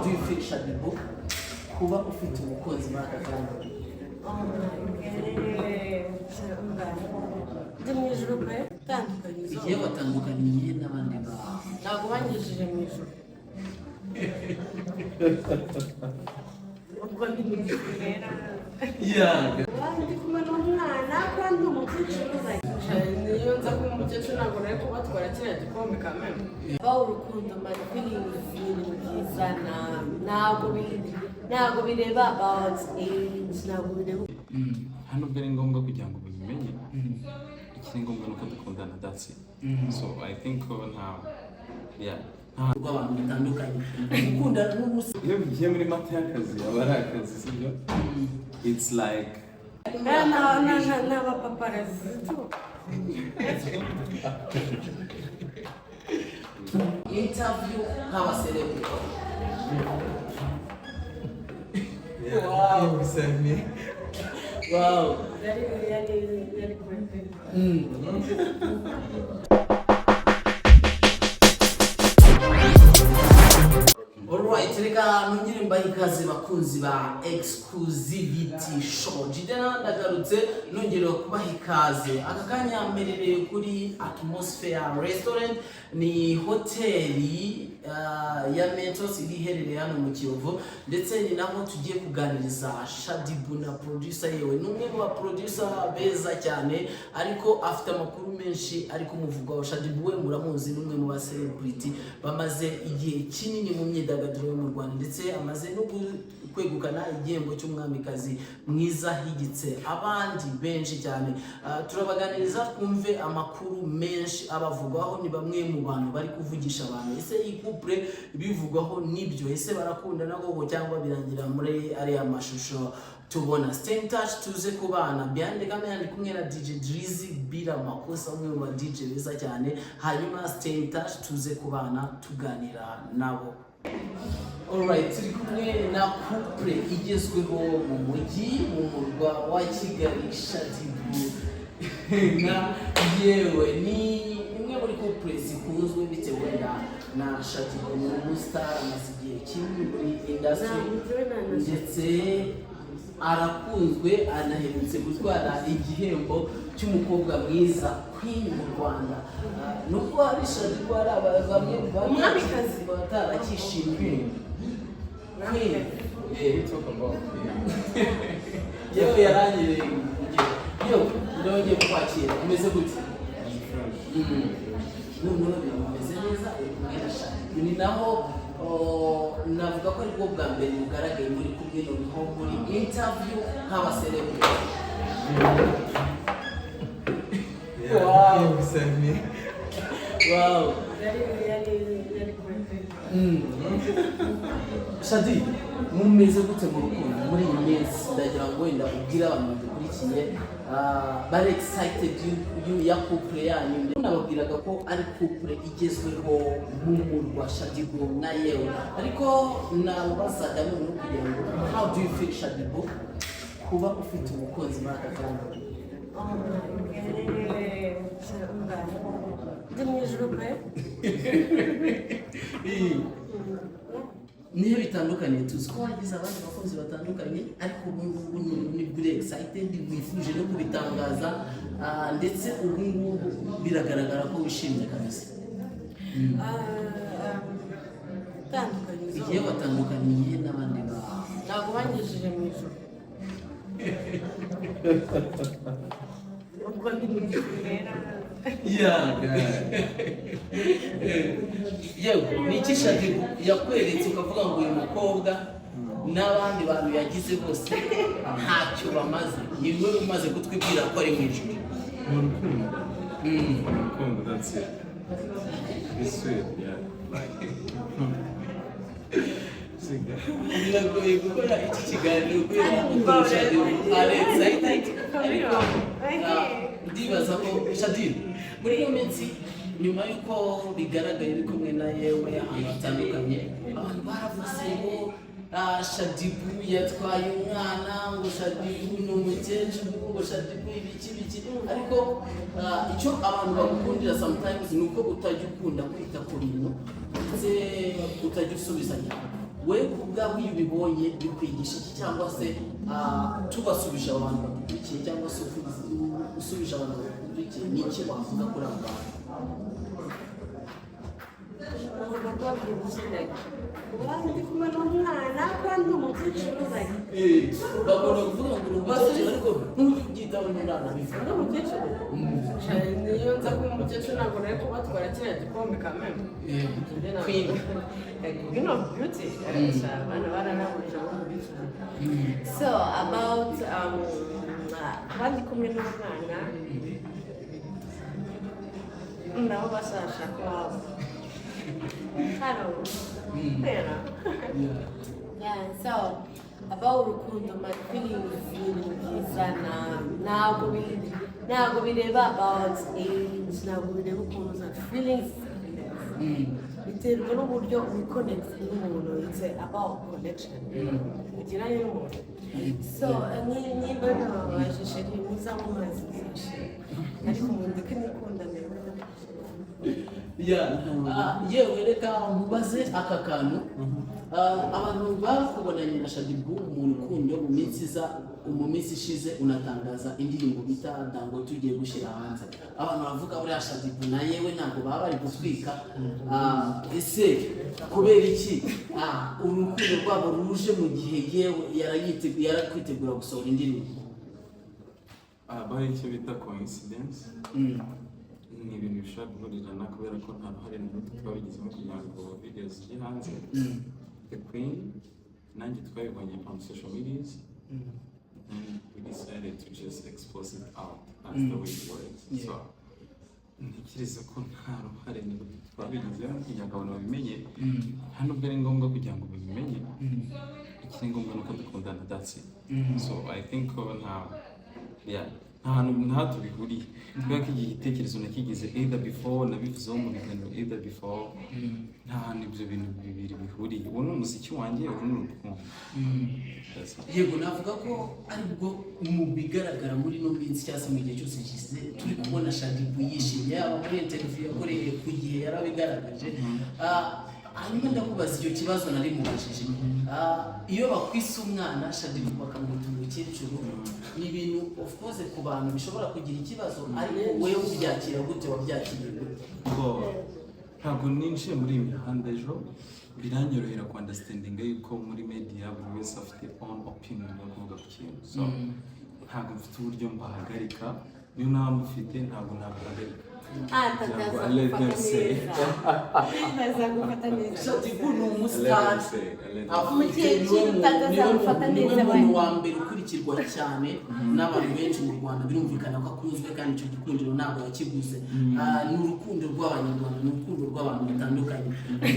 How do you feel, Shaddyboo, kuba ufite umukunzi muri aka kanya? Oh my goodness. Ndi mu ijuru pe, itandukanye izuba. Igihe watandukaniye n'abandi ba Ntabwo bangejeje mu ijuru. Ubwo ndi mu ijuru rero. Ndi kumwe n'umwana kandi umukecuru. Niyo nza kuba umukecuru, ntabwo nari kubatwara kiriya gikombe kameme. Ba urukundo, my feelings, ni ibintu byiza, ntabwo bireba about age, ntabwo bireba. Hano ubwo ari ngombwa kugira ngo ubimenye. Ikiri ngombwa ni uko dukundana, that's it. So I think ko nta, yeah, nta rw'abantu batandukanye gukundana n'ubusa. Iyo bigiye muri matter y'akazi aba ari akazi, sibyo? It's like N'abapaparazzi tu. Interview nk'abaserebure. Wow, wow. Yari kure. Alright, reka nongere mbahe ikaze, bakunzi ba Exclusivity Show. Jidena ndagarutse nongera kubaha ikaze. Aka kanya mperereye kuri Atmosphere Restaurant, ni hoteli ya Mentos iri iherereye hano mu Kiyovu, ndetse ni naho tugiye kuganiriza Shaddyboo na producer. Yewe, ni umwe mu ba producer beza cyane, ariko afite amakuru menshi ari kumuvugwaho. Shaddyboo we muramuzi, ni umwe mu ba celebrity bamaze igihe kinini mu myidagaduro yo mu Rwanda, ndetse amaze no kwegukana igihembo cy'umwamikazi mwiza higitse abandi benshi cyane. Turabaganiriza twumve amakuru menshi abavugwaho. Ni bamwe mu bantu bari kuvugisha abantu. Ese iyi couple bivugwaho nibyo? Ese barakundana koko cyangwa birangira muri ariya mashusho tubona? Stay in touch, tuze kubana. Behind the camera ndi kumwe na DJ Drizzy Bila Makosa, umwe mu ba DJ beza cyane. Hanyuma stay in touch, tuze kubana tuganira nabo. Alright, turi kumwe na couple igezweho mu mujyi, mu murwa wa Kigali, Shaddyboo na Yewe. Ni imwe muri couple zikunzwe bitewe na Shaddyboo ni umustar, amaze igihe kinini muri industry, ndetse arakunzwe, anaherutse gutwara igihembo cy'umukobwa mwiza, Queen mu Rwanda. Nubwo hari Shaddyboo, hari bamwe Umwamikazi. batarakishimiye Queen. We talk about Yewe yarangiriye urugero. Yewe, ndongeye kukwakira, umeze gute? Noneho ibintu bimeze neza, uri kumwe na Shaddyboo. Ni naho, oh, navuga ko aribwo bwa mbere mugaragaye muri kumwe noneho muri interview nk'abaserebure. Wow, wow. Yari kure. Shaddy, mumeze gute mu rukundo muri iyi minsi? Ndagira ngo wenda ubwire abantu badukurikiye, bari excited ya couple yanyu. Nababwiraga ko ari couple igezweho mu murwa, Shaddyboo na Yewe, ariko nababazaga noneho kugira ngo, how do you feel, Shaddyboo, kuba ufite umukunzi muri aka kanya? Oh my goodness. Ndi mu ijuru pe. Niyo bitandukanye, tuzi ko wagize abandi bakunzi batandukanye, ariko ubu ngubu ni uri excited, wifuje no kubitangaza, ndetse ubu ngubu biragaragara ko wishimye kabisa. Itandukanye izuba. Igihe watandukaniye n'abandi ba Ntabwo bangejeje mu ijuru. Ubwo ndi mu ijuru rero. Yewe, ni iki Shaddyboo yakweretse ukavuga ngo uyu mukobwa n'abandi bantu yagize bose ntacyo bamaze? Ni we umaze kutwibwira ko ari mu ijuru. Ni urukundo. Urukundo, that's it. It's sweet, yeah, like Siga. Biragoye gukora iki kiganiro kubera ukuntu Shaddyboo ari excited, ariko ndibaza ko Shaddyboo muri iyo minsi, nyuma y'uko bigaragaye uri kumwe na Yewe ahantu hatandukanye, abantu baravuze ngo Shaddyboo yatwaye umwana, ngo Shaddyboo ni umukecuru, ngo Shaddyboo ibiki biki. Ariko icyo abantu bagukundira sometimes ni uko utajya ukunda kwita ku bintu, ndetse utajya usubizanya. We ku bwawe iyo ubibonye bikwigisha iki? Cyangwa se tubasubije abantu badukurikiye, cyangwa se usubije abantu badukurikiye, ni iki wavuga kuri abo bantu? Ngomba kubabwira iki? Like, kuba ndi kumwe n'umwana, kuba ndi umukecuru, like Bakunda kuvuga ngo uri umukecuru, ariko ntujye ubyitaho, ntunabivuga. Ndi umukecuru? Niyo nza kuba umukecuru ntabwo nari kubatwara kiriya gikombe kameme. Queen. Queen of Beauty. Abana baranahurije abo mu biki. So about kuba ndi kumwe n'umwana, nabo bashaka iwabo hano rero. Yeah, so about urukundo, my feelings ni ibintu byiza. Ntabwo bireba about age, ntabwo bireba ukuntu uza. Feelings biterwa n'uburyo wiconnect n'umuntu. It's about connection ugiranye n'umuntu. So nimba nababaje, chéri, muzamumazi byinshi, ariko mundeke nikundane. Yeah. Yewe, reka mubaze aka kantu. Abantu bakubonanye na Shaddyboo mu rukundo mu minsi iza, mu minsi ishize unatangaza indirimbo bita Dangote ugiye gushyira hanze, abantu bavuga buriya Shaddyboo na yewe ntabwo baba bari gutwika. Ese kubera iki urukundo rwabo ruje mu gihe yewe yarakwitegura gusohora indirimbo? Habaho icyo bita coincidence. Ni ibintu bishobora guhurirana kubera ko nta ruhare na ruto twabigizemo kugira ngo video zijye hanze. The Queen nanjye twabibonye on social medias and we decided to just expose it out as the way it was. So ntekereza ko nta ruhare na ruto twabigizemo kugira ngo abantu babimenye. Nta nubwo ari ngombwa kugira ngo babimenye. Ikiri ngombwa ni uko dukundana, that's it. So I think ko nta, yeah, nta hantu nta tubihuriye, kubera ko iki gitekerezo nakigize either before, nabivuzeho mu biganiro either before. Nta hantu ibyo bintu bibiri bihuriye. Uwo ni umuziki wanjye, uru ni urukundo. That's it. Yego, navuga ko aribwo mu bigaragara muri ino minsi, cyangwa se mu gihe cyose gishize, turi kubona Shaddyboo yishimye, yaba muri interview yakoreye ku gihe yarabigaragaje. Hanyuma ndakubaza icyo kibazo nari mubajije. Iyo bakwise umwana Shaddyboo, bakamwita umukecuru, ni ibintu of course ku bantu bishobora kugira ikibazo, ariko wewe ubyakira gute? Wabyakiriye gute? Ngo ntabwo ninjiye muri iyi mihanda ejo, biranyorohera ku understandinga yuko muri media buri wese afite own opinion yo kuvuga ku kintu. So ntabwo mfite uburyo mbahagarika, niyo naba mufite ntabwo nabahagarika. Kugira ngo I let them say. Bazagufata neza. Shaddyboo ni I let umusitari. them say, I let them say. Afite Umukecuru utazamufata niwe neza. muntu We. wa mbere ukurikirwa cyane n'abantu benshi mu Rwanda. Birumvikana ko akunzwe, kandi icyo gikundiro ntabwo yakiguze. Ni urukundo rw'Abanyarwanda, ni urukundo rw'abantu batandukanye.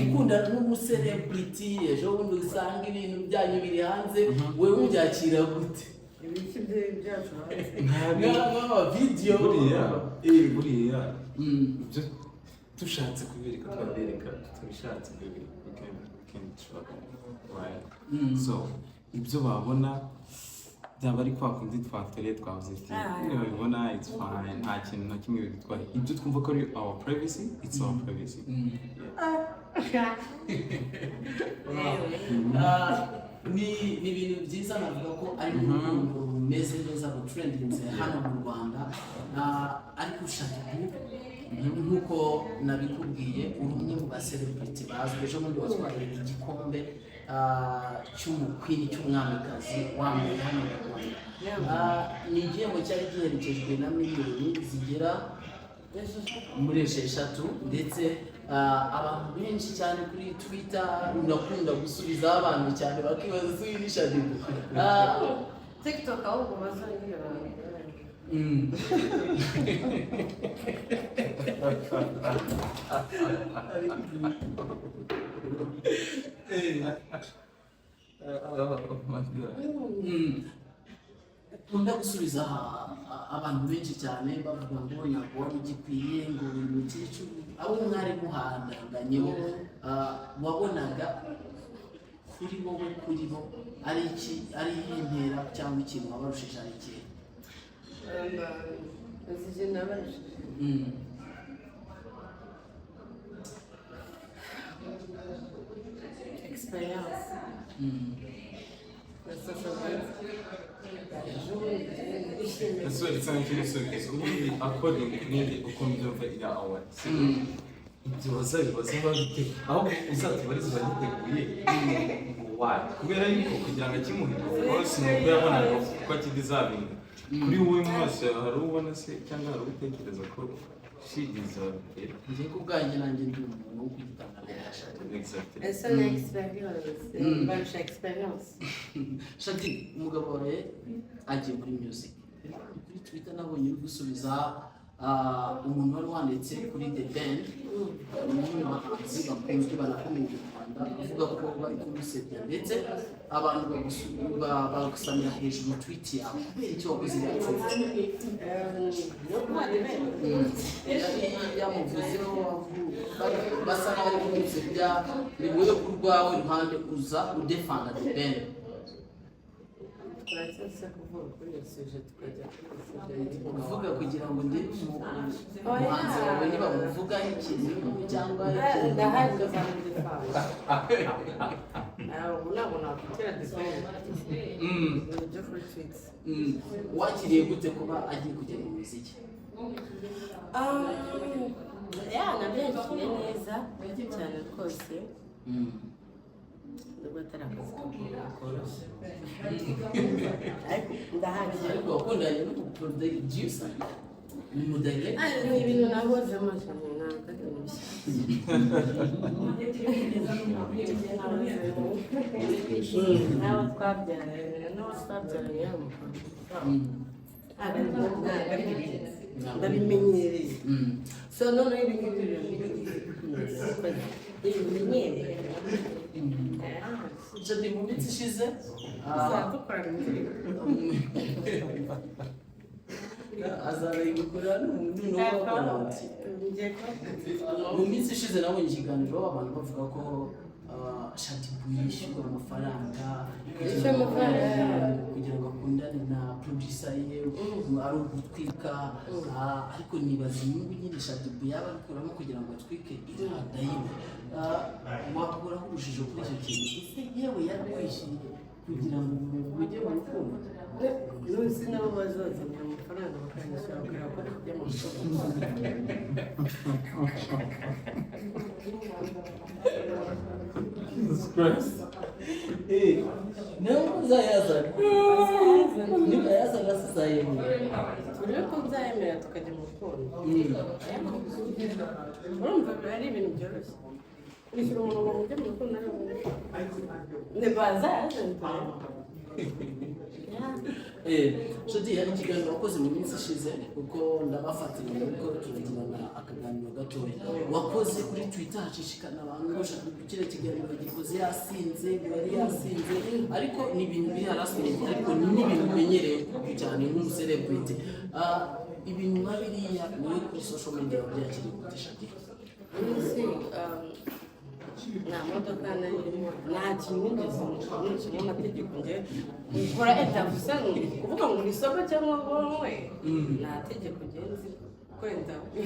Gukundana n'umucelebrity, ejo bundi usanga ibintu byanyu biri hanze, wewe ubyakira gute? Ibiki byacu hanze? Nk'ama video. Buriya ibyo dushatse kubereka twabereka, tutabishatse we can travel, right? So ibyo babona byaba ari kwa kundi twatoreye, twavuze ati nibabibona it's fine, nta kintu na kimwe bidutwaye. Ibyo twumva ko ari our privacy, it's our privacy. Yeah. Ni ibintu byiza, navuga ko ari n'urukundo rumeze neza, rutrendinze hano mu Rwanda. Ariko Shaddyboo, nk'uko nabikubwiye, uri umwe mu bacelebrity bazwi. Ejo bundi watwaye igikombe cy'umuqueen, cy'umwamikazi wa mbere hano mu Rwanda. Ni igihembo cyari giherekejwe na miliyoni zigera muri 6, ndetse abantu benshi cyane kuri Twitter unakunda gusubizaho abantu cyane, bakibaza se uyu ni Shaddyboo? TikTok ahubwo bazongera. Oh my God. Ukunda gusubiza abantu benshi cyane bavuga ngo ntabwo wari ugikwiye, ngo uri umukecuru. Abo mwari muhandanganyeho, wabonaga kuri wowe, kuri bo ari iki, ari iyihe ntera cyangwa ikintu wabarushije ari ikihe? Uzi ikintu nabarushije? Experience na social media. Ejo bundi ndishimye. Ese ndetse n'ikindi, ubundi according n'indi uko mbyumva, iriya award ibyo bazabibaza babite, ahubwo uzatubarize bagiteguye ngo why, kubera yuko kugira ngo akimuhe, of course ni uko yabonaga ko akideservinga. Kuri wowe mu maso yawe hari uwo ubona se, cyangwa hari uwo utekereza ko she deserve it? Njye ku bwanjye, nanjye ndi umuntu wo kwitanga. Exactly. Ese ni experience, barusha experience. Shadi, umugabo wawe agiye muri music. Kuri Twitter nabonye uri gusubiza umuntu wari wanditse kuri The Ben, umwe mu bahanzi bakunzwe banakomeye mu Rwanda, avuga ko bari kumusebya, ndetse abantu bagusamira hejuru tweet yawe kubera icyo wakoze iriya tweet. Yari yamuvuzeho, basa n'abari kumusebya. Ni wowe ku rwawe ruhande uza udefenda The Ben. Turacyase kuvuga kuri iyo sujet, tukajya kuri sujet. Kuvuga kugira ngo ndebe umuhanzi wawe niba muvugaho ikintu cyangwa ikintu. Ndahari nzamudefenda. Ubu ntabwo nakutera defend ibyo kuri tweets. Wakiriye gute kuba agiye kujya mu muziki? Ya, nabyakiriye neza cyane rwose, nubwo atari akazi koroshye, ariko ndahari. Ariko wakundanye n'umuproducer, ni umudirector. Ah, ni ibintu nahozemo cyane, ntabwo ari ibintu bishyashya. N'abo twabyaranye y'amafaranga ntabwo ari ibintu ndabimenyereye. So noneho ibi ngibi bimenyereye. Shadi, mu minsi ishize Tuzadukorana indirimbo. Azarayigukora n'uwo. Ngiye kuba Mu minsi ishize nabonye ikiganiro, abantu bavuga ko Shadibu yishyurwa amafaranga Yishyuwe amafaranga. kugira ngo akundane na producer ye, ari ugutwika. Ariko nibaza inyungu nyine Shadibu yaba abikuramo kugira ngo atwike iriya ndayiwe. Wakuraho urujijo kuri icyo kintu? Ese yewe yarakwishyuye kugira ngo mujye mu rukundo? Nonese nabo bazazanira amafaranga bakanyishyura, bakareba ko tujya mu rukundo? Jesus Christ. Niyo muzayazana, nibayazana sizayemera? Turebe ko nzayemera tukajya mu rukundo. Urumva ari ibintu byoroshye kwishyura umuntu ngo mujye mu rukundo? Ntibazayazana, turebe. Shadi, hari ikiganiro wakoze mu minsi ishize, kuko ndabafatira ariko turagirana akaganiro gatoya wakoze kuri Twitter, hacishikana abantu bashaka kiriya kiganiro gikoze yasinze, ngo yari yasinze. Ariko ni ibintu biri harassment, ariko ni n'ibintu umenyereye cyane nk'umucelebrity. Ibintu nka biriya wowe kuri social media wabyakiriye gute, Shadi? Munsi nta modoka nari irimo, nta kintu nigeze nishyura amategeko. Njye gukora interview se ni ukuvuga ngo ni sober cyangwa wowe? Nta tegeko ngenzi gukora interview.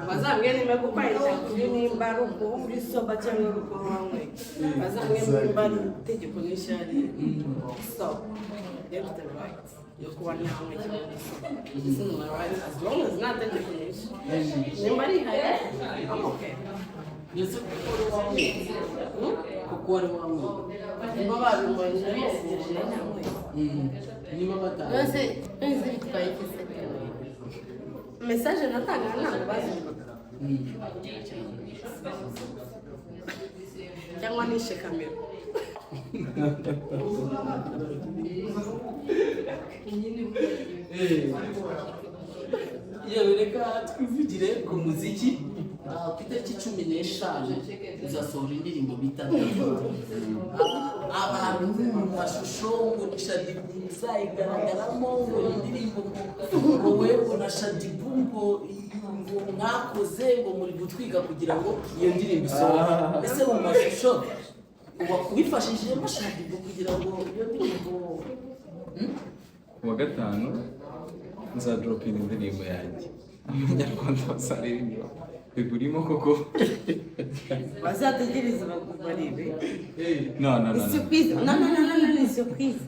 Bazambwire nimba gukora interview, nimba ari ukuba uri sober cyangwa ari ukuba wanyweye, bazambwire nimba ari itegeko n'ishyari. So they have the right yo kuba nanywe cyangwa ndi sober. This is my right as long as nta tegeko nishe. Nimba ari ihari, I'm okay. Ndetse kuko wari wanyweye, kuko wari wanyweye. Niba babibonye nanyweye. Niba batazi. Nonese bitwaye iki se? Message natanga ntabwo bazumvaga, cyangwa nishe kamera. Yewe, reka twivugire ku muziki. Ku itariki 15 uzasohora indirimbo bita David. Abantu mu mashusho ngo ni Shadibu izayigaragaramo, ngo ni indirimbo ngo wewe na Shadibu ngo mwakoze, ngo muri gutwiga kugira ngo iyo ndirimbo isohoke. Ese mu mashusho wifashishijemo Shadibu kugira ngo iyo ndirimbo? Ku wa gatanu nzadropinga indirimbo yanjye, Abanyarwanda bazaririmba. Bigurimo koko. Bazategereze barebe. No, no, no, Ni no. surprise. No, no, no, no, no, ni surprise.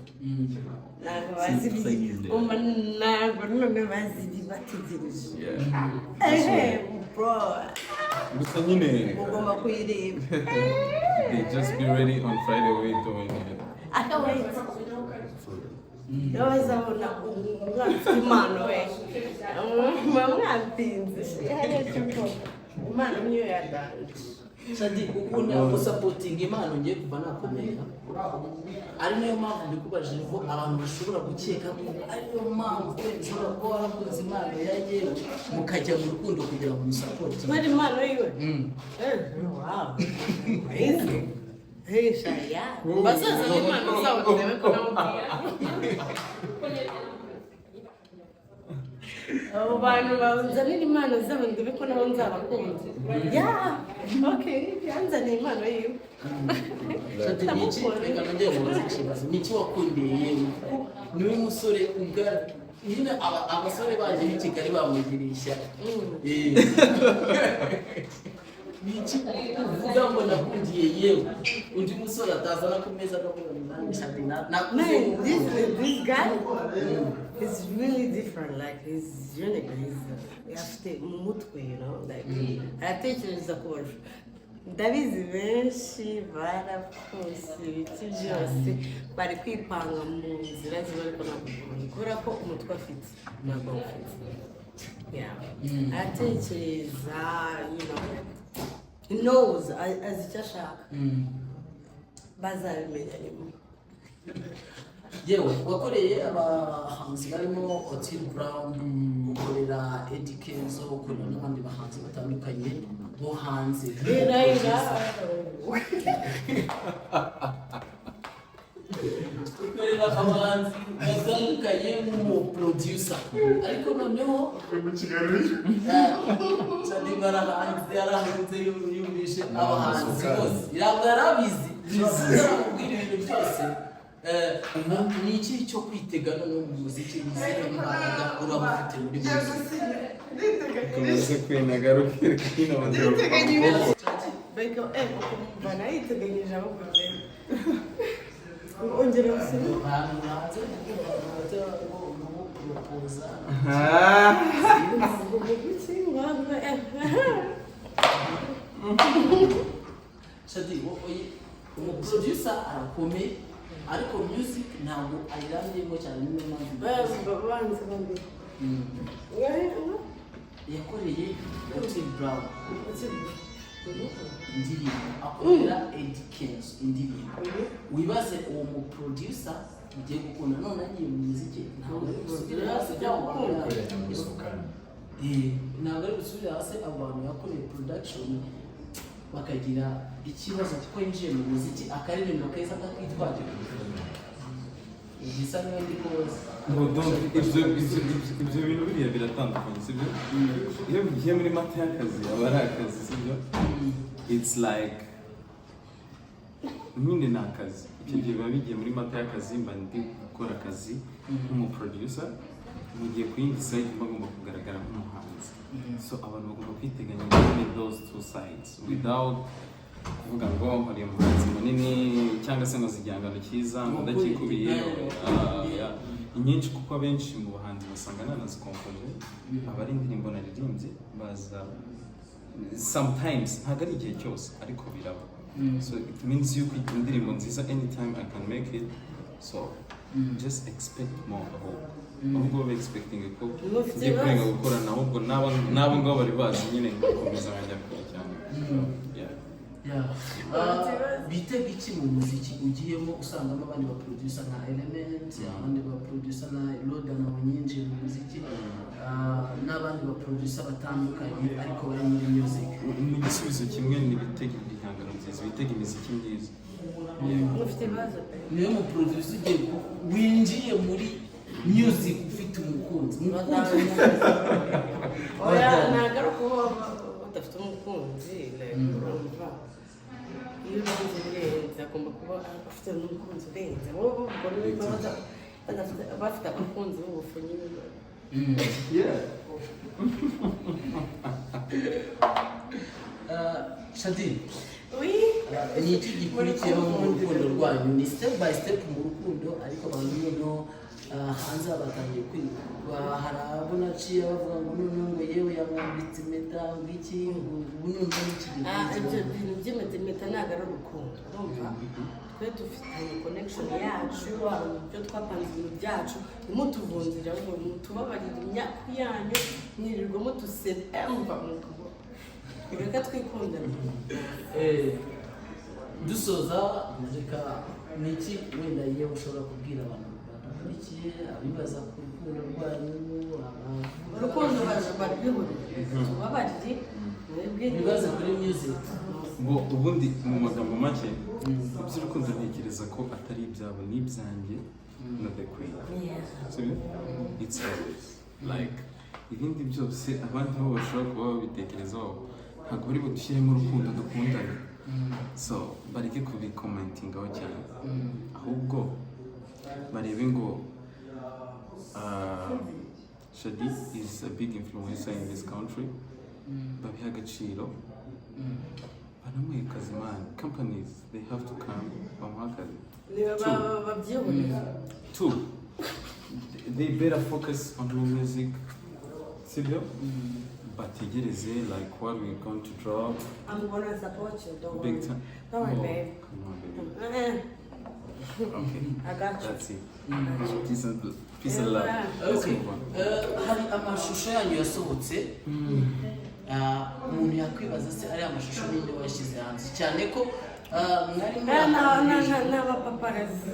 Ntabwo bazi umva, ntabwo none bazi bategereje. Yeah. Ehe, bro. Gusa nyine Ugomba kuyireba. They just be ready on Friday, we doing it. I can't wait. Niba bazabona umwana ufite impano we, muba mwapinze hariya cyuko impano niyo yadanje. Shaddy, ukunda gusupportinga impano. Ngiye kuva nakomera, ari nayo mpamvu mbikubajije ko abantu bashobora gukeka ko ariyo mpamvu wenda ushobora kuba warakunze impano ya yewe, mukajya mu rukundo kugira ngo musupportinge. Kubera impano yiwe. Wow, amazing. Hey, Shaya. Bazazana impano zabo turebe ko namubwira. Abo bantu banzanira impano zabo ndebe ko nabo nzabakunda. Yeah, okay, yanzaniye impano yiwe. Shaddy, ni iki, reka nongere mubaze ikibazo, ni iki wakundiye yewe? Kuko niwe musore ubwa nyine abasore baje b'i Kigali bamugiriye ishyaka. Ni iki uvuga ngo nakundiye yewe, undi musore atazana ku meza akavuga ngo nanjye Shaddy nakuze? Man, this guy is really different. Like, he's unique. He's afite mu mutwe, like aratekereza kubarusha. Ndabizi benshi barapfuse ibiti byose bari kwipanga mu nzira ziba, ariko ntabwo bikunda kubera ko umutwe afite ntabwo awufite. Yeah. Aratekereza, he knows, azi icyo ashaka. Bazabimenya nyuma. Yewe, wakoreye abahanzi barimo Otile Brown, ukorera Eddy Kenzo, ukorera n'abandi bahanzi batandukanye bo hanze. Raila. Ukorera abahanzi batandukanye nk'umu producer, ariko noneho Shaddy barahanze, yarahanze, yumvishe abahanzi bose, ntabwo yari abizi, aramubwira ibintu byose. Ni iki cyo kwitega noneho mu muziki? Ni izihe mbaraga uraba ufite muri muziki? Komeze kwinagaruke kwina. Beka ukumva nayiteganyije ahubwo mbere. Ongera usubire. Abantu hanze ngo umuporopoza. Kuki ngwangwa? Shaddy, wowe umuproducer arakomeye, ariko music ntabwo ayirambyemo cyane, niyo mpamvu. Banze bambere. Yakoreye Otile Brown indirimbo, akorera Eddy Kenzo indirimbo. Wibaze uwo muproducer ugiye gukunda none agiye mu muziki, ntabwo ari gusubira hasi byabo. Ntabwo ari gusubira hasi, abo bantu yakoreye production bakagira ikibazo kuko yinjiye mu muziki, akaririmbo keza kakitwaje igisa n'undi koza. No, don't, ibyo bintu biriya biratandukanye, sibyo? Iyo bigiye muri matter y'akazi aba ari akazi, sibyo? It's like nyine ni akazi. Icyo gihe biba bigiye muri matter y'akazi, mba ndi gukora akazi nk'umuproducer, mu gihe ku yindi side mba ngomba kugaragara nk'umuhanzi. So abantu bagomba kwiteganya muri those two sides without kuvuga ngo nkoriye umuhanzi munini cyangwa se ngo igihangano cyiza ngo ndakikubiye. Ah, yeah. Inyinshi, kuko abenshi mu bahanzi basanga nanazikompoje, aba ari indirimbo naririmbye, baza sometimes, ntabwo ari igihe cyose ariko biraba. So it means yuko indirimbo nziza, anytime I can make it, so just expect more. Ahubwo babe expecting ko Mufite ngiye kurenga ibibazo. gukorana, ahubwo n'abo ngabo bari bazi nyine nkakomeza nkajya kure cyane. Yeah. Yeah. Bitega iki mu muziki ugiyemo, usangamo abandi ba producer nka Element, abandi ba producer nka Loda na nyinjiye mu muziki, n'abandi ba producer batandukanye ariko bari muri music? Ni igisubizo kimwe, ni bitega ibihangano byiza, bitega imiziki myiza. Mufite ibibazo pe. Niwe mu producer ugiye winjiye muri music ufite umukunzi. Oya, ntabwo ari ukuba badafite umukunzi. Like, urumva iyo urukunzi urenze agomba kuba afite n'umukunzi urenze. Wowe ubwo niba bafite abakunzi b'ubufu nyine. Yeah. Shaddy, Oui. Ni iki gikurikiyeho mu rukundo rwanyu? Ni step by step mu rukundo, ariko abantu noneho hanze batangiye kwiga, hari abo naciye bavuga ngo noneho ngo yewe yamwambitse impeta, ngo iki, ngo ubu noneho ni iki Ah, ibyo gikurikiyeho? bintu by'impeta ntabwo ari urukundo. Urumva, twe dufitanye connection yacu, hari uburyo twapanze ibintu byacu. Ntimutuvunzire, ahubwo mutubabarire imyaku yanyu mwirirwa mutusemba, reka twikundane. Dusoza, reka, ni iki wenda yewe ushobora kubwira abantu badukurikiye, abibaza ku rukundo rwanyu, abavuga Urukundo barwihorere, tubabarire mwebwe. Bibaza kuri music? Bo ubundi mu magambo make, iby'urukundo ntekereza ko atari ibyabo, ni ibyanjye na The Queen. Sibyo? It's always like ibindi byose abandi bo bashobora kuba babitekerezaho, ntabwo bari budushyiremo urukundo dukundana, so bareke kubicommentingaho cyane, ahubwo barebe ngo Shaddy is a big influencer in this country, babihe agaciro, banamuhe akazi. Man, companies, they have to come, bamuhe akazi. Niba babyihorere. Two, they better focus on new music, sibyo? Bategereze like what we going to drop. I'm gonna support you, don't Big worry. time. Don't worry, Oh, babe. come on, baby. Okay. I got you. That's it. Peace and peace and love. Let's Okay. move on. Hari amashusho yanyu yasohotse. Umuntu yakwibaza se ari amashusho ninde wayashyize hanze, cyane ko mwari muri ahantu hejuru? N'abapaparazzi.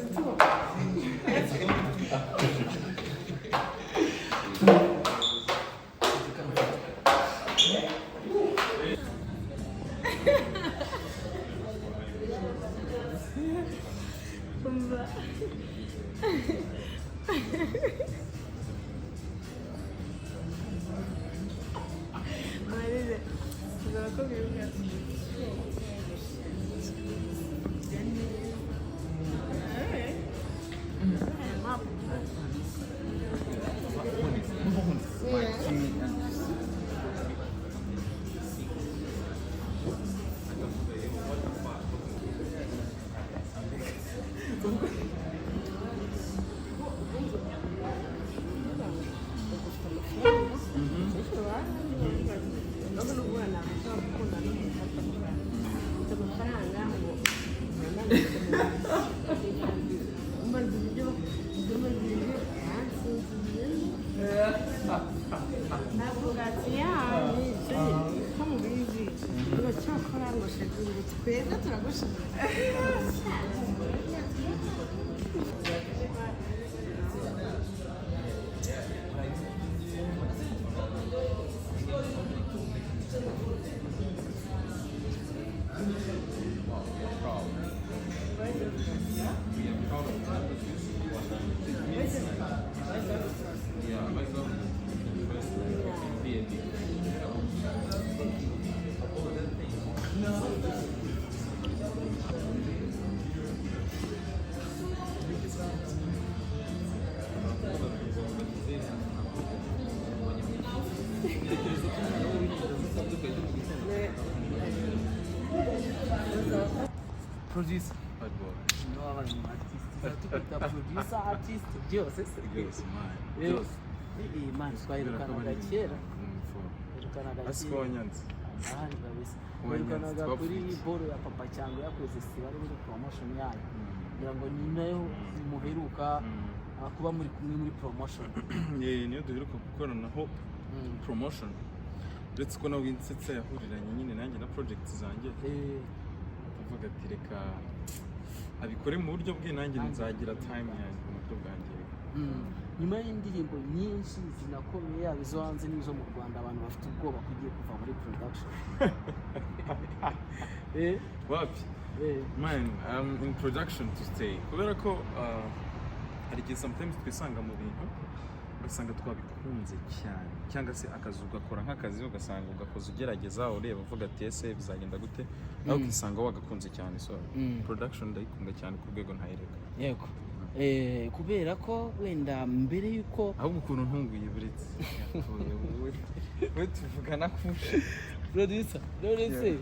Navuga ati ya ko mubizi ngo cyakora ngo Shaddy ngo twebwe turagushimira. Yeah, myself first like be a Producer. Bad boy. No, wabaye umu artist, tukwita producer, artist, byose se? Byose, man. Byose. Iyi man twayirukanaga kera, twayirukanaga Asi ko kera. wanyanze. Ahandi kabisa. Wanyanze, Twayirukanaga kuri twapfuye. boro ya Papa Cyangwa yakoze siba ari muri promotion yayo, kugira ngo ni nayo muheruka kuba muri kumwe muri promotion. Yeah, niyo duheruka gukoranaho promotion, uretse ko nawe insetsa yahuriranye nyine nanjye na project zanjye, avuga ati reka abikore mu buryo bwe, nanjye nzagira time yanjye mu buryo bwanjye. Nyuma y'indirimbo nyinshi zinakomeye, yaba izo hanze n'izo mu Rwanda, abantu bafite ubwoba ko ugiye kuva muri production. Wapi. Man, I'm in production to stay, kubera ko hari igihe sometimes twisanga mu bintu ugasanga twabikunze cyane, cyangwa se akazi ugakora nk'akazi, ugasanga ugakoza ugerageza, ureba uvuga ati ese bizagenda gute, nawe ukisanga wagakunze cyane. So production ndayikunda cyane ku rwego ntayireka. Yego. Kubera ko wenda mbere y'uko Ahubwo ukuntu ntunguye, buretse gatoya, wowe we tuvugana kurusha Producer, none se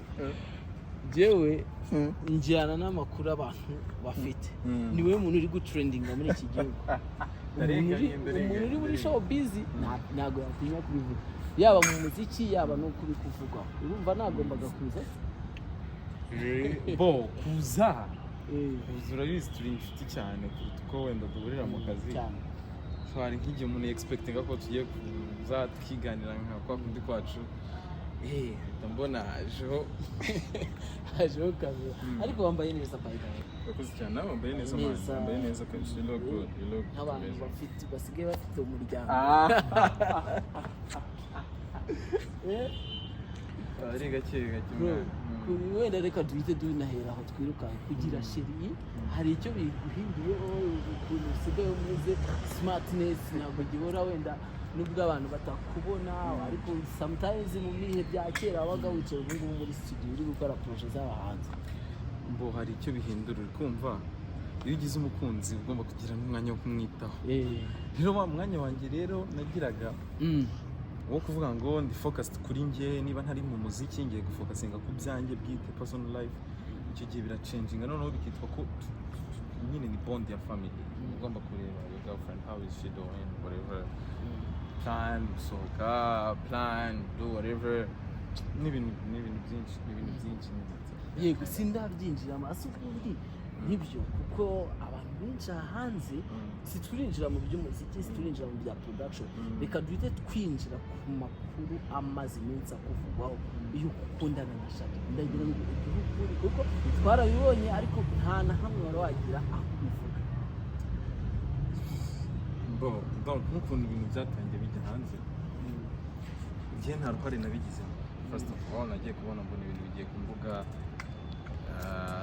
jewe njyana n'amakuru abantu bafite. Niwe muntu uri gutrendinga muri iki gihugu. Umuntu uri Ndarenganye, ndarenganye, umuntu uri muri ndarenganye. showbiz ntabwo yatinya kubivuga, yaba mu muziki, yaba no kuri kuvugwaho. Urumva nagombaga kuza. Bo kuza kuza, urabizi turi inshuti cyane kuruta uko wenda duhurira mu kazi. Cyane. So hari nk'igihe umuntu expectinga ko tugiye kuza tukiganira nka kwa kundi kwacu, mpita mbona ajeho. Hajeho kamera, ariko wambaye neza, by the way. Urakoze cyane, nawe wambaye neza man. Neza. Wambaye neza kabisa, you look good, you look Nk'abantu amazing. bafite, basigaye bafite umuryango. Ari gake gake, Bro, mwana. Wenda reka duhite dunahera aho twirukanka kugira chérie. Hari icyo biguhinduyeho, ukuntu usigaye umeze, smartness ntabwo gihora, wenda nubwo abantu batakubona, ariko sometimes mu bihe bya kera wabaga wicaye ubu ngubu muri studio uri gukora projet z'abahanzi. Mbo hari icyo bihindura. Uri kumva, iyo ugize umukunzi ugomba kugira n'umwanya wo kumwitaho. Rero wa mwanya wanjye rero nagiraga wo kuvuga ngo ndi focused kuri njye, niba ntari mu muziki ngiye gufocusinga ku byanjye bwite, personal life, icyo gihe birachanginga, noneho bikitwa ko nyine ni bond ya family. Ugomba kureba your girlfriend, how is she doing, whatever, plan gusohoka, plan do whatever, n'ibintu byinshi, n'ibintu byinshi. Yego, sindabyinjiramo ase ubundi nibyo, kuko abantu benshi aha hanze, siturinjira mu by'umuziki, siturinjira mu bya production. Reka duhite twinjira ku makuru amaze iminsi akuvugwaho iyo ukundana na Shaddy. Ndagira ngo uduhe ukuri, kuko twarabibonye ariko nta na hamwe wari wagira aho ubivuga. Bo donc nk'ukuntu ibintu byatangiye bijya hanze, njye nta ruhare nabigizemo. First of all, nagiye kubona mbona ibintu bigiye ku mbuga.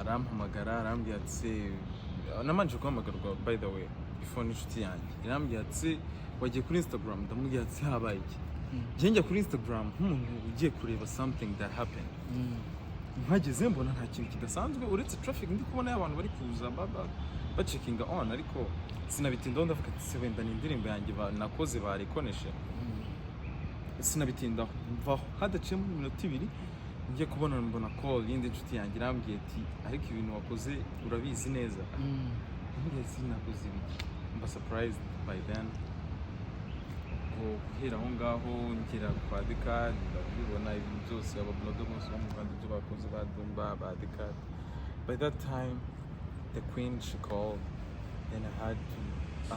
Arampamagara, arambwira ati se, namanje guhamagarwa by the way before n'inshuti yanjye, irambwira ati wagiye kuri Instagram? Ndamubwira ati habaye iki? Njye njya kuri Instagram nk'umuntu ugiye kureba something that happened. Mpageze mbona nta kintu kidasanzwe uretse traffic ndi kubona y'abantu bari kuza bacheckinga on, ariko sinabitindaho. Ndavuga ati se wenda ni indirimbo yanjye nakoze barikoneshe. Sinabitindaho, mvaho. Hadaciyemo iminota 2, njye kubona mbona call y'indi nshuti yanjye, irambwiye ati ariko ibintu wakoze urabizi neza? Ndamubwira ati nakoze ibiki? Mba surprised by then. Ubwo guhera aho ngaho ngera kwa Dekad, ndabibona ibintu byose, aba blogger bose bo mu Rwanda ibyo bakoze, ba Dumba, ba Dekad. By that time the queen, she called, then I had to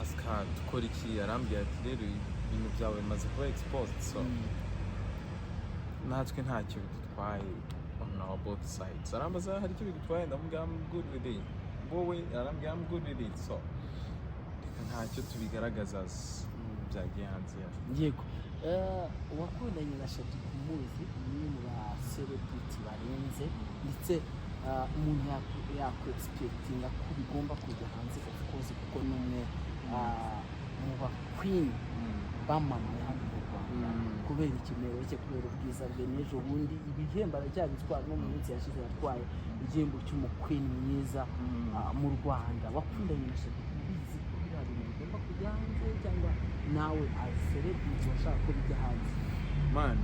ask her dukora iki. Arambwira ati rero ibintu byawe bimaze kuba exposed, so natwe ntacyo bidutwaye on our both sides. Arambaza hari icyo bigutwaye? Ndamubwira I'm good with it. Wowe? Arambwira I'm good with it, so reka ntacyo tubigaragaza as byagiye hanze yacu. Yego. Uwakundanye na Shaddy kumuzi, umwe mu ba celebrity barenze, ndetse umuntu yakwexpectinga ko bigomba kujya hanze, of course, kuko ni umwe mu ba queen bamamaye hano mu Rwanda kubera ikimero cye, kubera ubwiza bwe. N'ejo bundi ibihembo aracyabitwara, no mu minsi yashize yatwaye igihembo cy'umuqueen mwiza mu Rwanda. Wakundanye na Shaddy ubizi ko biriya bintu bigomba kujya hanze, cyangwa nawe as celebrity washaka ko bijya hanze? Man.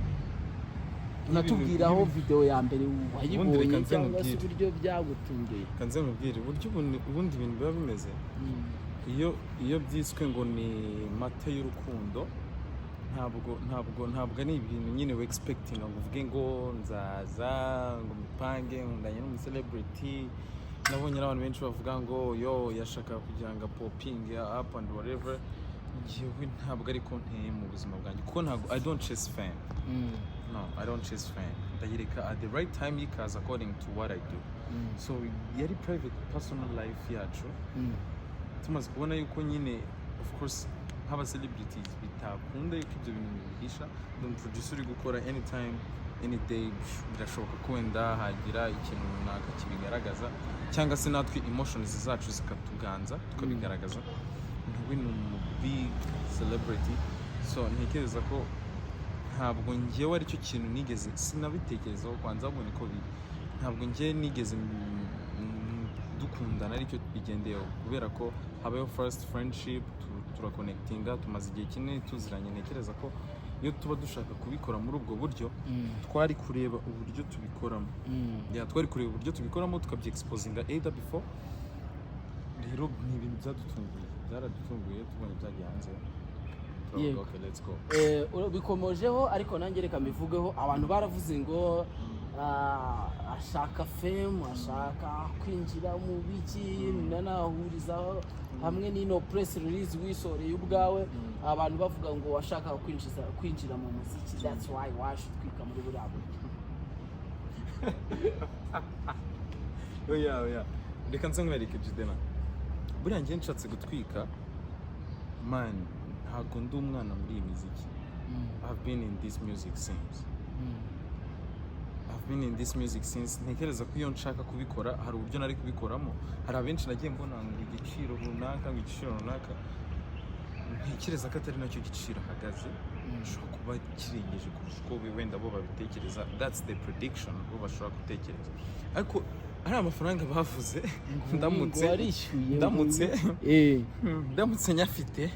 Unatubwiraho video ya mbere Ubundi wayibonye reka nze cyangwa se nkubwire. uburyo byagutunguye. Kanze nkubwire uburyo ubundi ibintu biba bimeze. Iyo byiswe ngo ni mata y'urukundo, ntabwo ari ibintu nyine we expecting ngo uvuge ngo nzaza ngo mbipange nkundanye n'umucelebrity. Nabonye n'abantu benshi bavuga ngo yo yashaka kugira ngo popping up and whatever. Njyewe ntabwo ariko nteye mu buzima bwanjye, kuko ntabwo, I don't chase fame. No, I don't chase fame. Ndayireka at the right time ikaza according to what I do. So yari private personal life yacu. Tumaze kubona yuko nyine of course nk'aba celebrities bitakunda yuko ibyo bintu bihisha. Ndi umuproducer uri gukora, anytime, any day birashoboka ko wenda hagira ikintu runaka kibigaragaza, cyangwa se natwe emotions zacu zikatuganza tukabigaragaza. Ntuwe ni umu big celebrity, so ntekereza ko ntabwo njyewe aricyo kintu nigeze, sinabitekerezaho kwanza, ahubwo niko biri. Ntabwo njyewe nigeze dukundana aricyo bigendeyeho, kubera ko habayeho first friendship, turaconnectinga, tumaze igihe kinini tuziranye. Ntekereza ko iyo tuba dushaka kubikora muri ubwo buryo, twari kureba uburyo tubikoramo. Yeah, twari kureba uburyo tubikoramo, tukabyexposinga either before. Rero ni ibintu byadutunguye, byaradutunguye tubonye byagiye hanze, turavuga, "Okay, let's go." Bikomojeho, ariko nanjye reka mbivugeho. Abantu baravuze ngo ashaka fame, ashaka kwinjira mu biki, nanahurizaho hamwe n'ino press release wisoreye ubwawe, abantu bavuga ngo washakaga kwinjira mu muziki, that's why waje utwika muri buriya buryo. Oya, reka nze nkwereke, Jidena. Buriya njye nshatse gutwika, man, ntabwo ndi umwana muri iyi miziki. I've been in this music since. Ntekereza ko iyo nshaka kubikora hari uburyo nari kubikoramo. Hari abenshi nagiye mbona ngo igiciro runaka, ngo igiciro runaka, ntekereza ko atari nacyo giciro ahagaze, gishobora kuba kirengeje kurusha uko wenda bo babitekereza. That's the prediction bo bashobora gutekereza, ariko ari amafaranga bavuze, ndamutse Ngo warishyuye? ndamutse ndamutse nyafite,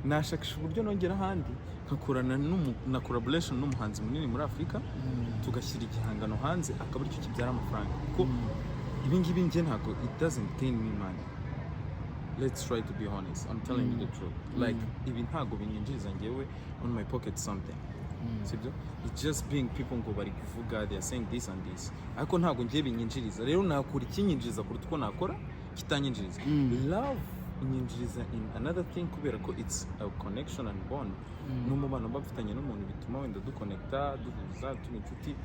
nashakisha uburyo nongera ahandi nkakorana na collaboration n'umuhanzi munini muri Afurika, tugashyira igihangano hanze, akaba aricyo kibyara amafaranga, kuko ibi ngibi njye ntabwo, it doesn't gain me money. Let's try to be honest, I'm telling you the truth. Like, ibi ntabwo binyinjiriza njyewe on my pocket something, sibyo? It's just being people ngo bari kuvuga, they are saying this and this, ariko ntabwo ngiye binyinjiriza. Rero nakora ikinyinjiriza kuruta uko nakora kitanyinjiriza. Love inyinjiriza in another thing, kubera ko it's a connection and bond, n'umubano mba mfitanye n'umuntu, bituma wenda duconnecta, duhuza, tuba inshuti.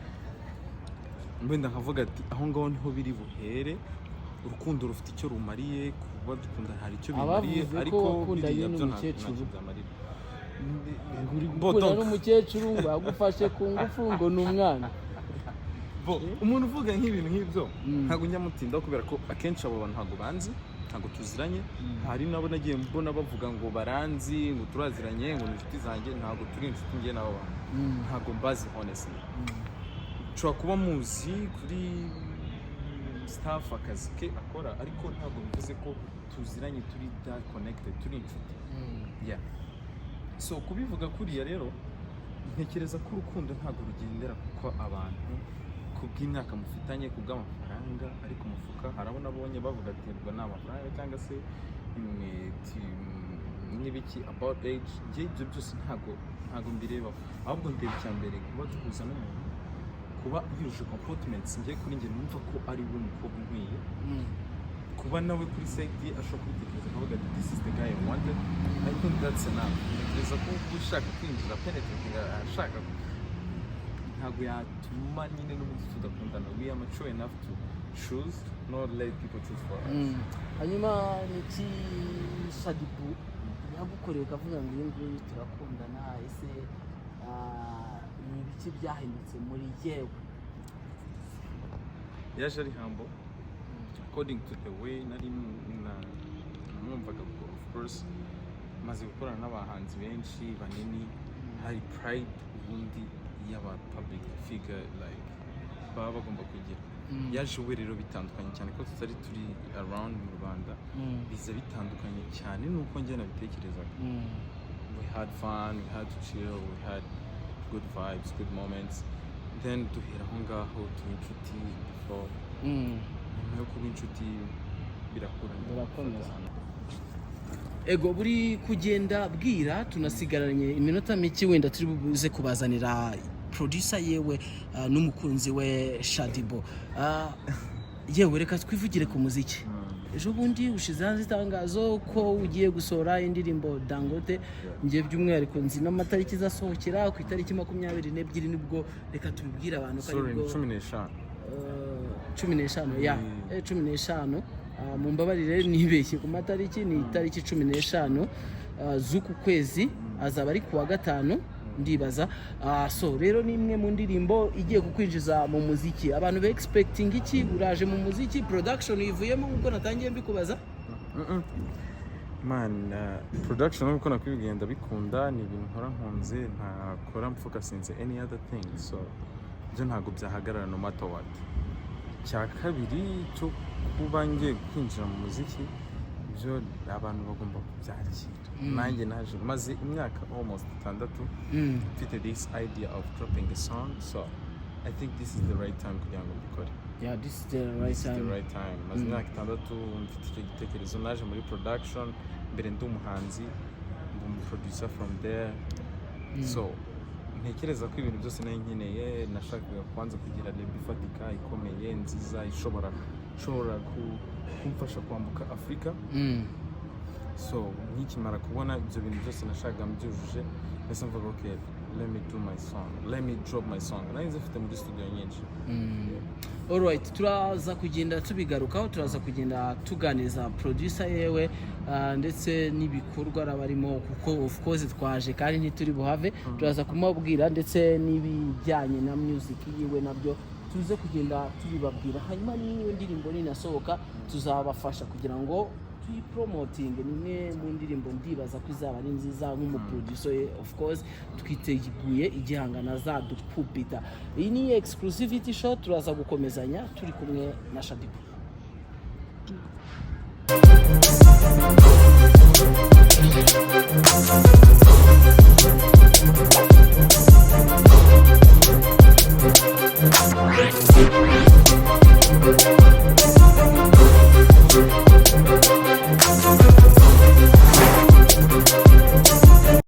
Wenda nkavuga ati aho ngaho niho biri buhere. Urukundo rufite icyo rumariye, kuba dukunda hari icyo bimariye, Abavuze ko ariko wakundanye biriya byo n'umukecuru. ntacyo byamarira. Ngo uri Bo, gukundana n'umukecuru, ngo yagufashe ku ngufu, ngo ni umwana. Bo, umuntu uvuga nk'ibintu nk'ibyo ntabwo njya mutindaho, kubera ko akenshi abo bantu ntabwo banzi, ntabwo tuziranye. Hari nabo nagiye mbona bavuga ngo baranzi, ngo turaziranye, ngo ni inshuti zanjye. Ntabwo turi inshuti njye n'abo bantu, ntabwo mbazi honestly. Nshobora kuba muzi kuri staff, akazi ke akora, ariko ntabwo bivuze ko tuziranye, turi that connected, turi inshuti. Yeah, so kubivuga kuriya rero, ntekereza ko urukundo ntabwo rugendera kuko abantu ku bw'imyaka mufitanye, ku bw'amafaranga ari ku mufuka. Hari abo nabonye bavuga ati ngo ni amafaranga cyangwa se n'ibiki about age. Njye ibyo byose ntabwo mbirebaho, ahubwo ndeba icya mbere kuba duhuza n'umuntu, kuba yujuje comportments njye kuri njye numva ko ari we mukobwa unkwiye, kuba nawe kuri side ye ashobora kubitekereza akavuga ati "This is the guy I wanted." I think that's enough. Ntekereza ko uba ushaka kwinjira, penetrating, ashaka, ntabwo yatuma nyine n'ubundi tudakundana. We are mature enough to choose, not let people choose for us. Hanyuma niki Shaddyboo yagukoreye ukavuga ngo uyu nguyu turakundana? Ese ni ibiki byahindutse muri yewe? Yaje ari humble according to the way nari namwumvaga. Of course maze gukorana n'abahanzi benshi banini, hari pride ubundi y'aba public figure like baba bagomba kugira. Yaje we rero bitandukanye cyane ko tutari turi around mu Rwanda, biza bitandukanye cyane nuko njye nabitekerezaga. We had fun, we had to chill, we had good vibes, good moments, then duhera aho ngaho tuba inshuti before. Nyuma yo kuba inshuti birakura. Birakomeza. Ego, buri kugenda bwira, tunasigaranye iminota mike, wenda turi buze kubazanira producer yewe n'umukunzi we Shaddyboo. Yewe, reka twivugire ku muziki. Ejo bundi ushize hanze itangazo ko ugiye gusohora indirimbo Dangote. Njye by'umwihariko nzi n'amatariki izasohokera, ku itariki 22 nibwo. Reka tubibwire abantu ko Sorry, aribwo. 15. 15 ya 15. Mumbabarire nibeshye ku matariki, ni itariki 15 z'uku kwezi, azaba ari kuwa gatanu ndibaza. So rero ni imwe mu ndirimbo igiye kukwinjiza mu muziki. Abantu be expecting iki? Uraje mu muziki, production yivuyemo nk'uko natangiye mbikubaza? Man, production nk'uko nakwibwiye ndabikunda, ni ibintu nkora nkunze, ntakora mfocusinze any other thing, so byo ntabwo byahagarara no matter what. Cya kabiri cyo Kuba ngiye kwinjira mu muziki, byo abantu bagomba kubyakira. Nanjye naje maze imyaka almost 6 mfite this idea of dropping a song, so I think this is the right time kugira ngo mbikore. Yeah, this is the right This is the time. right time. Maze imyaka 6 mfite icyo gitekerezo. Naje muri production mbere ndi umuhanzi, ndi umuproducer from there, so ntekereza ko ibintu byose nari nkeneye, nashakaga kubanza kugira label ifatika, ikomeye, nziza, ishobora kumfasha kwambuka Afurika. So nkikimara kubona ibyo bintu byose nashakaga mbyujuje, mbese mvuga: "Okay, let me do my song, let me drop my song." Nari nzifite muri studio nyinshi. Alright, turaza kugenda tubigarukaho, turaza kugenda tuganiriza producer yewe, ndetse n'ibikorwa araba arimo, kuko of course twaje kandi ntituri buhave. Turaza kumubwira ndetse n'ibijyanye na music yiwe, nabyo tuze kugenda tubibabwira. Hanyuma n'iyo ndirimbo ninasohoka, tuzabafasha kugira ngo tuyipromotinge. Ni imwe mu ndirimbo ndibaza ko izaba ari nziza. Nk'umuproducer, of course twiteguye igihangano azadukubita. Iyi ni Exclusivity Show, turaza gukomezanya turi kumwe na Shaddyboo.